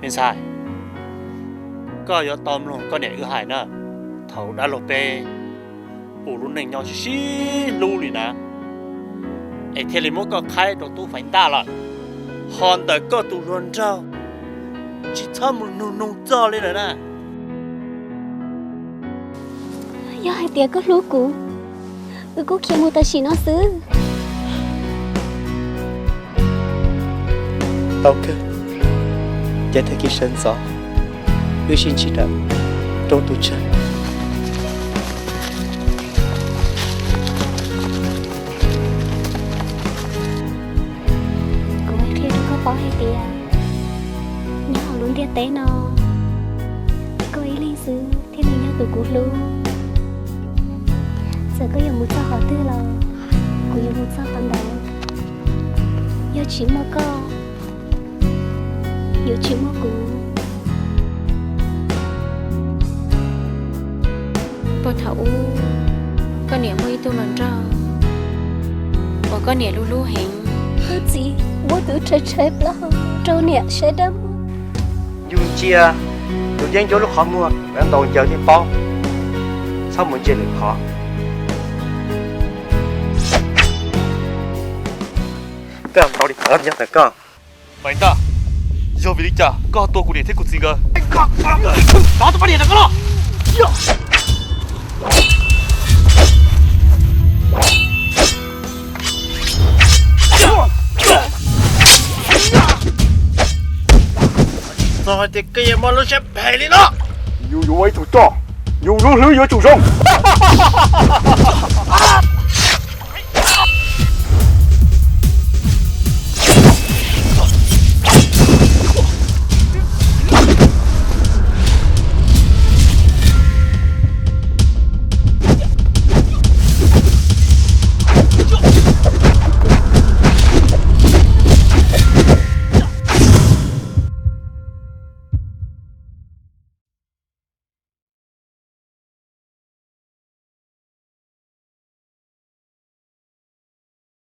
Me ntxhais, koj yuav tau mloog koj niam wb hais na. Thaum dab laug peb ua lub neej nyob sib sib hlub li na, es thiaj li muab koj qhaib rau tub Faiv Ntaj lawm, ho ntawm koj tus hluas nraug tsis txhob mus nug nug txog li lawm na. Yog hais tias koj hlub kuv, wb kuj khiav mus tam sim no xwb. Tau kawg, ces tag kis sawv ntxov wb sib ntsib rau roob tus tsawg. Kuv qhia rau koj paub hais tias nyob hauv lub ntiaj teb no, koj ib leeg xwb thiaj li yog tus kuv hlub. Txawm koj yuav mus txog qhov twg los kuv yuav mus txog qhov ntawd. Yog tsis muaj koj, yuav tsis muaj kuv. Puag thaum ub, koj niam muaj ib tug hluas nraug uas koj niam hlub hlub heev. Koj txiv muab tus tshaib tshaib plab rau niam saib dab muag. Yus ntsia tus yeeb ncuab lub qhov muag, ntaus ncaws thiaj paub, txhob mus ntsia lwm qhov. Koj ntau li tawv nyob ntawm koj. Faiv Ntaj, yog vim li cas koj tua kuv niam thiab kuv txiv nkawd? Tov tus poj niam ntawd koj los. Txog hais tias koj yuav muaj lub siab phem li no, yus yuav ua ib tug roj, yus lub hlwb yuav tsum zoo.